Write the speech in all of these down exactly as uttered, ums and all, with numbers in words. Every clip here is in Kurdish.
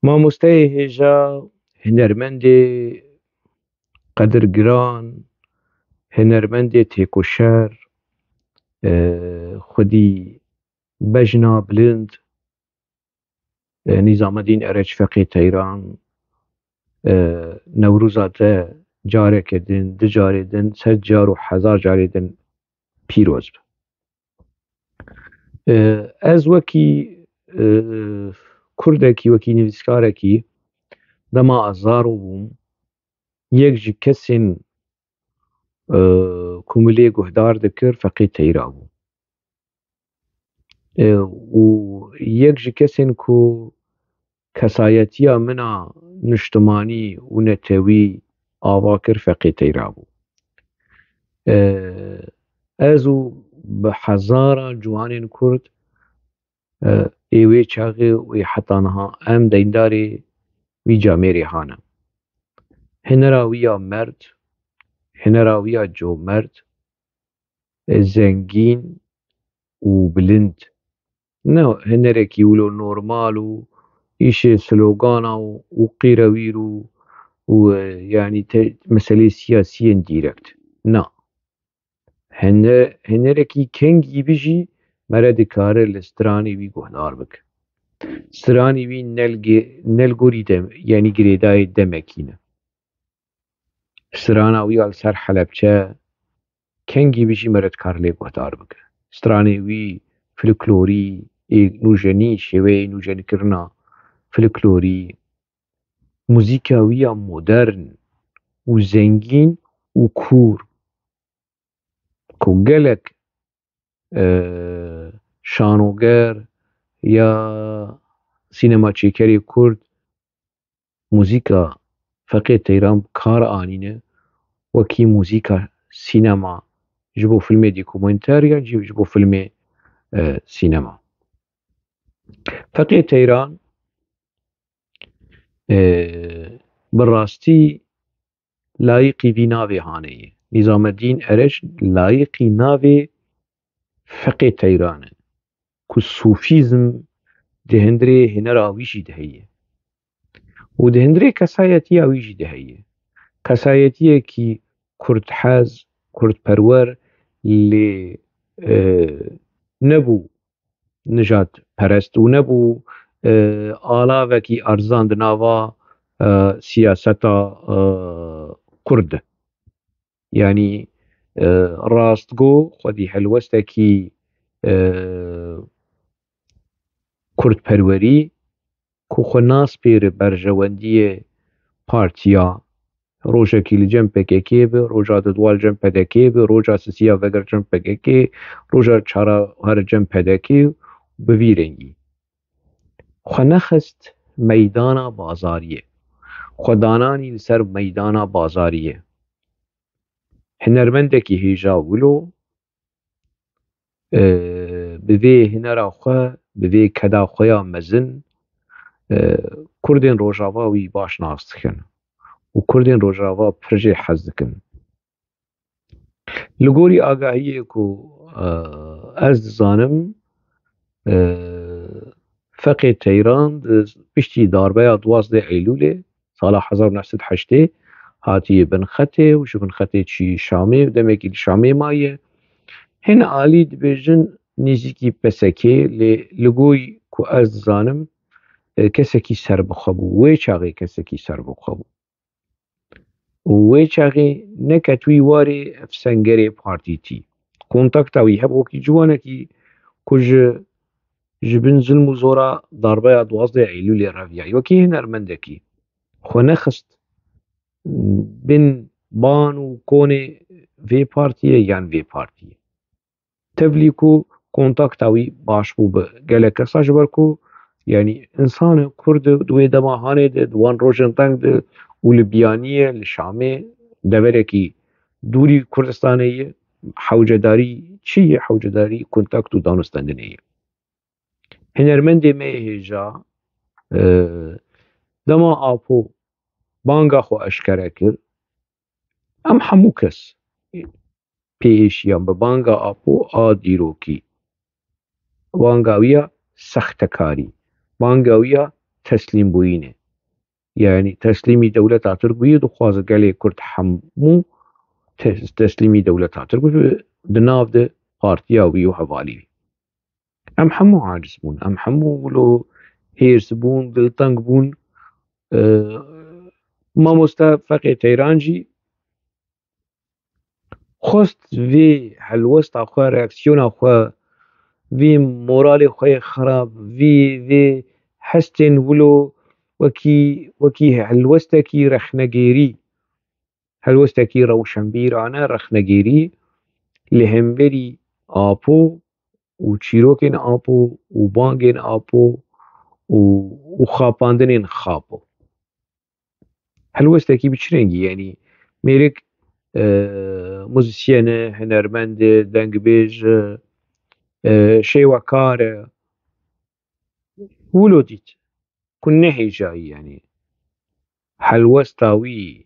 Mamosteyê hêja, hunermendê qedirgiran, hunermendê têkoşer, e, xwedî bejna bilind, e, Nîzamedîn Ereç Feqê Teyran, e, Newroza te careke din, du carê din, sed car û hezar carê din pîroz be. E, ez wekî, e, Kurdekî, wekî nivîskarekî, dema ez zaro bûm, yek ji kesên, e, ku min lê guhdar dikir, Feqê Teyra bû. E, û yek ji kesên ku kesayetiya min a niştimanî û netewî ava kir, Feqê Teyra bû. E, ez û bi hezara ciwanên Kurd, e, ê wê çaxê û ê heta niha em deyndarê wî camêrê hane. Hinera wî ya merd, hinera wî ya comerd, e, zengîn û bilind. Ne hinerekî wilo normal û îşê slogana û, û qîrewîr û, û, e, yanî te-, meselê siyasî yên dîrekt. Na. Hine-, hinerekî kengî bijî mere dikare li stranê wî guhdar bike. Stranê wî nelgê-, nelgorî dem-, yanî girêdayê demekî ne. Strana wî ya li ser Helebçe kengî bijî mere dikar lê guhdar bike. Stranê wî folklorî, ê nûjenî, şêweyê nûjenîkirina folklorî, muzîka wî ya modern û zengîn û kûr, ku gelek, e, şanoger ya sînemaçêkerê Kurd muzîka Feqê Teyran bi kar anîne, wekî muzîka sînema ji bo filmê dokumenter yan jî ji bo filmê, e, sînema. Feqê Teyran, e, bi rastî layiqî vî navê hane ye. Nîzamedîn Ereç layiqî navê Feqê Teyran e, ku sufîzm di hundirê hinera wî jî de heye. Û di hundirê kesayetiya wî jî de heye. Kesayetiyekî kurdhez, kurdperwer lê, e, nebû nijadperest û nebû, e, alavekî erzan di nava, e, siyaseta, e, kurd de. Yanî, e, rastgo xwedî helwestekî, e, kurdperwerî ku xwe naspêre berjewendiyê partiya, rojekî li cem P K K be, roja dudwa li cem P D K be, roja sisiya veger cem P K K, roja çara her cem P D K, bi vî rengî. Xwe nexist meydana bazariyê. Xwe dananî li ser meydana bazariyê. Hinermendekî hêja wilo, e, bi vê hinera xwe, bi vê keda xwe ya mezin, e, Kurdên Rojava wî baş nas dikin û Kurdên Rojava pir jê hez dikin. Li gorî agahiyê ku, e, ez dizanim, e, Feqê Teyran di piştî darbeya duwazdeh Eylûlê sala hezar û neh sed heştê hatiye bin xetê û ji bin xetê çî Şamê û demekî li Şamê maye. Hin alî dibêjin nêzîkî P S K, lê li gorî ku ez dizanim, e, kesekî serbixwe bû. Wê çaxê kesekî serbixwe bû. Û wê çaxê neketwî warê ev sengerê partîtî. Kontakta wî hebû wekî ciwanekî ku ji, ji bin zilm û zora darbeya duwazdeh Eylûlê reviyayî. Wekî hunermendekî xwe nexist bin ban û konê vê partiyê yan vê partiyê. Tevlî ku kontakta wî baş bû bi gelek kesa, ji ber ku, yanî, însanê Kurd di wê dema hanê de, di wan rojên teng de û li biyaniyê, li Şamê, deverekî dûrî Kurdistanê ye, hewcedarî çi ye? Hewcedarî kontakt û danûstendinê ye. Hunermendê me yê hêja, e, dema Apo banga xwe eşkere kir, em hemû kes pêêşiyan bi banga Apo a dîrokî, banga wî ya sextekarî, banga wî ya teslîmbûyîn e. Yanî teslîmî dewleta Tirk bûyî, dixwaze gelê Kurd hemû tes-, teslîmî dewleta Tirk bibe, di nav de partiya wî û hevalî wî. Em hemû aciz bûn, em hemû wilo hêrs bûn, dilteng bûn. Ee, Mamoste Feqê Teyran jî xwest vê helwesta xwe, reaksiyona xwe, vê moralê xwe yê xerab, vê, vê hestên wilo wekî, wekî helwestekî rexnegêrî, helwestekî rewşenbîrane rexnegêrî li hemberî Apo û çîrokên Apo û bangên Apo û, û xapandinên Xapo. Helwestekî bi çi rengî? Yanî mêrik, e, muzîsyen e, hunermend e, dengbêj e, e, şêwekar e. Wilo dît ku ne hêjayî, yanî helwesta wî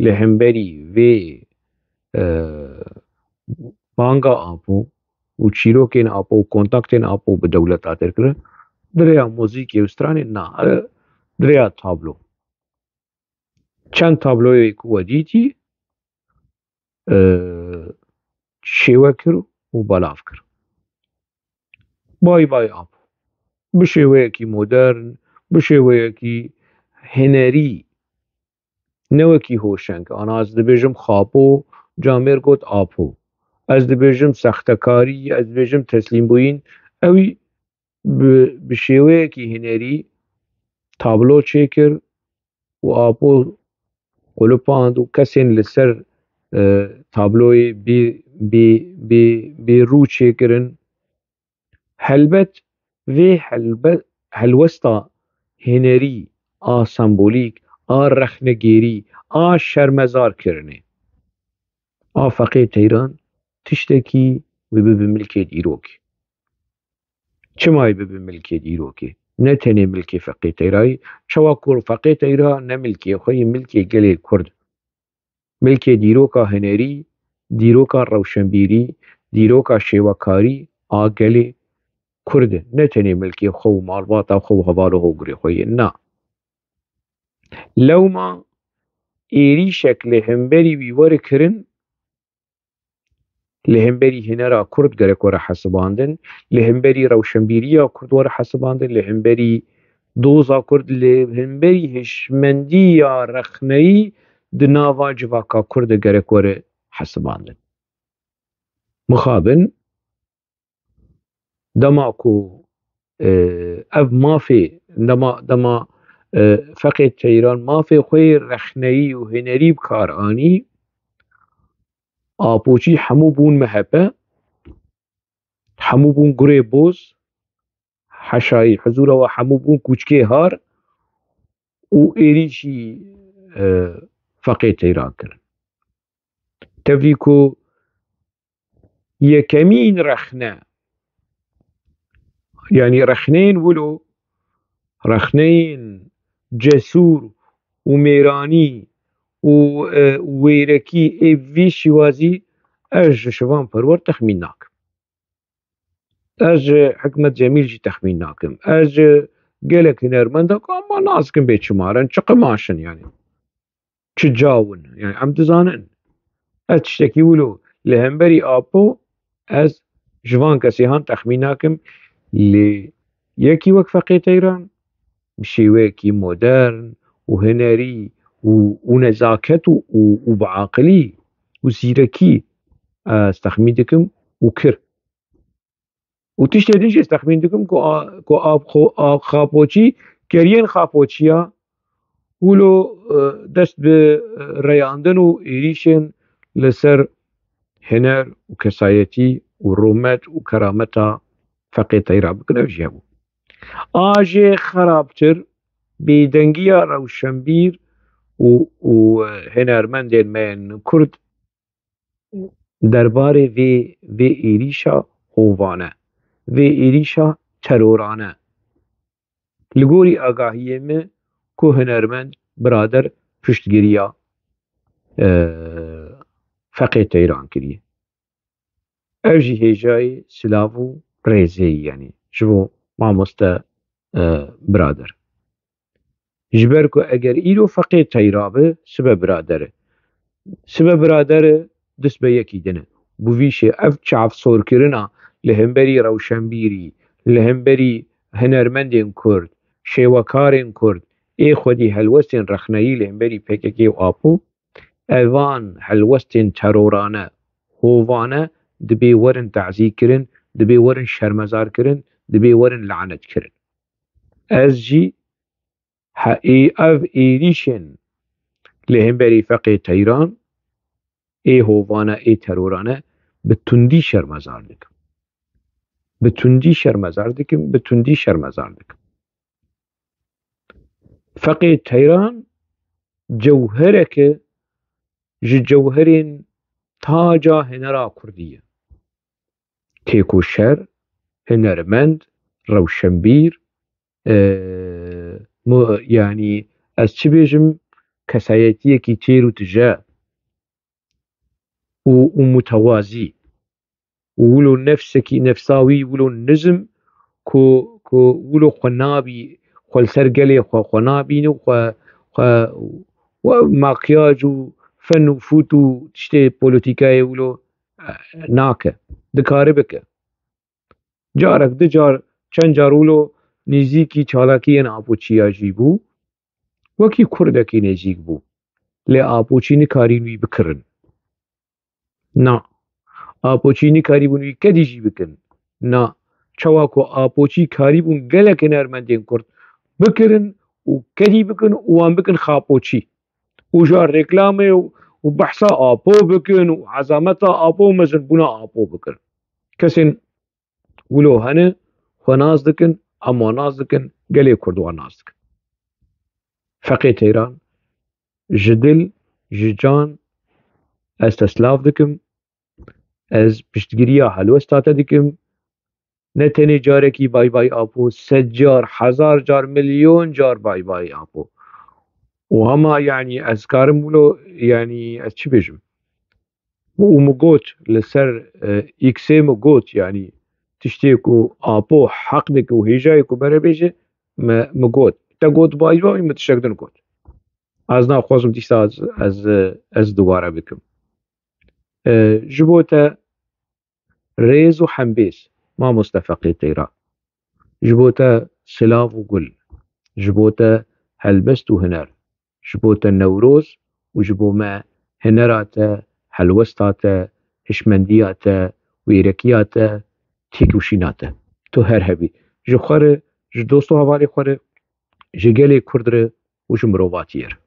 li hemberî vê, e, banga Apo û çîrokên Apo û kontaktên Apo bi dewleta derkir, di rêya muzîkê û stranê na, e, di rêya tablo. Çend tabloyê ku we dîtî, e, şêwe kir û belav kir. Bay bay Apo. Bi şêweyekî modern, bi şêweyekî hunerî, ne wekî Hoşeng. Ana ez dibêjim Xapo, camêr got Apo. Ez dibêjim sextekarî, ez dibêjim teslîmbûyîn. Ew ê bi, bi şêweyekî hunerî tablo çêkir û Apo qulipand û kesên li ser, e, tabloyê bê, bê, bê, bê rû çêkirin. Helbet vê helbe-, helwesta hunerî a sembolîk, a rexnegêrî, a şermezar kirinê a Feqê Teyran tiştekî wê bibe milkê dîrokê. Çima wê bibe milkê dîrokê? Ne tenê milkê Feqê Teyrayî, çawa ku Feqê Teyra ne milkê xwe yê, milkê gelê Kurd. Milkê dîroka hunerî, dîroka rewşenbîrî, dîroka şêwekarî a gelê Kurd e. Ne tenê milkê xwe û malbata xwe û heval û hogirê xwe yê. Na. Lewma êrîşek li hemberî wî were kirin, li hemberî hunera Kurd gerek were hesibandin, li hemberî rewşenbîriya Kurd were hesibandin, li hemberî doza Kurd, li hemberî hişmendiya rexneyî di nava civaka Kurd de gerek were hesibandin. Mixabin, dema ku, e, ev mafê, dema, dema, e, Feqê Teyran mafê xwe yê rexneyî û hunerî bi kar anî, Apoçî hemû bûn M H P, hemû bûn gurê boz, heşayî hizûra we hemû bûn kûçkê har û êrîşî, e, Feqê Teyran kirin. Tevî ku yekemîn rexne, yanî rexneyên wilo, rexneyên cesûr û mêranî û, e, wêrekî ê vî şîwazî ez ji Şivan Perwer texmîn nakim. Ez ji Hikmet Cemîl jî texmîn nakim. Ez ji gelek hunermenda ku em wan nas dikim bê çima re, çi qimaş in yanî. Çi caw in. Yanî em dizanin. Ez tiştekî wilo li hemberî Apo ez ji van kesê han texmîn nakim. Lê yekî wek Feqê Teyran bi şêweyekî modern û hunerî û, û nezaket û, û, û bi aqilî û zîrekî ez texmîn dikim û kir. Û tiştê din jî ez texmîn dikim ku a, ku a, xo-, a, Xapoçî, keriyên Xapoçiya wilo, e, dest bi, e, reyandin û êrîşên li ser huner û kesayetî û rûmet û kerameta Feqê Teyra bikin, ev jî hebû. A jê xerabtir, bêdengiya rewşenbîr û, û, e, hunermendên me yên Kurd derbarê vê, vê êrîşa hovane, vê êrîşa terorane. Li gorî agahiyê me ku hunermend birader piştgiriya, e, Feqê Teyran kiriye. Ev jî hêjayî silav û rêzê ye, yanî ji bo mamoste, e, birader. Ji ber ku eger îro Feqê Teyra bi, sibe birader e. Sibe birader e, dist be yekî din e. Bi vî şê ev çavsorkirina li hemberî rewşenbîrî, li hemberî hunermendên Kurd, şêwekarên Kurd, ê xwedî helwestên rexneyî li hemberî P K K û Apo, evan helwestên terorane, hovane, dibê werin tazî kirin, dibê werin şermezar kirin, dibê werin lanet kirin. Ez jî he-, ê-, ev êrîşên li hemberî Feqê Teyran, ê hovane, ê terorane bi tundî şermezar dikim. Bi tundî şermezar dikim, bi tundî şermezar dikim. Feqê Teyran cewhereke ji cewherên taca hunera Kurdî ye. Têkoşer, hunermend, rewşenbîr, e, mu-, yanî ez çi bêjim, kesayetiyekî têr û tije û, û mutewazî û wilo nefsekî, nefsa wî wilo nizm ku, ku wilo xwe nabî, xwe li ser gelê xwe, xwe nabîne û xwe, xwe, we makyaj û fen û fût û tiştê polîtîkayê wilo, eh, nake. Dikare bike. Carek, du car, çend car wilo nêzîkî çalakiyên Apoçiya jî bû. Wekî Kurdekî nêzîk bû. Lê Apoçî nikarîn wî bikirin. Na. Apoçî nikarîbûn wî kedî jî bikin. Na. Çawa ku Apoçî karîbûn gelek hunermendên Kurd bikirin û kedî bikin û wan bikin xapoçî. Û ja reklamê û, û behsa Apo bikin û ezameta Apo û mezinbûna Apo bikin. Kesên wilo hene xwe nas dikin, em wan nas dikin, gelê Kurd wan nas dikin. Feqê Teyran, ji dil, ji can ez te silav dikim, ez piştgiriya helwesta te dikim. Ne tenê carekî bay bay Apo, sed car, hezar car, milyon car bay bay Apo. Û hema, yanî, ez karim wilo, yanî, ez çi bêjim? Û min got li ser, e, X-ê min got, yanî, tiştê ku Apo heq dike û hêjayê ku bere bêje, me, min got. Te got bay bay, min tiştek din got. Ez naxwazim dîsa ez, ez, ez dubare bikim. E, ji bo te rêz û hembêz, mamoste Feqê Teyran. Ji bo te silav û gul. Ji bo te helbest û huner. Ji bo te Newroz û ji bo me hunera te, helwesta te, hişmendiya te, wêrekiya te, têkoşîna te. Tu her hebî. Ji xwe re, ji dost û hevalê xwe re, ji gelê Kurd re û ji mirovatiyê re.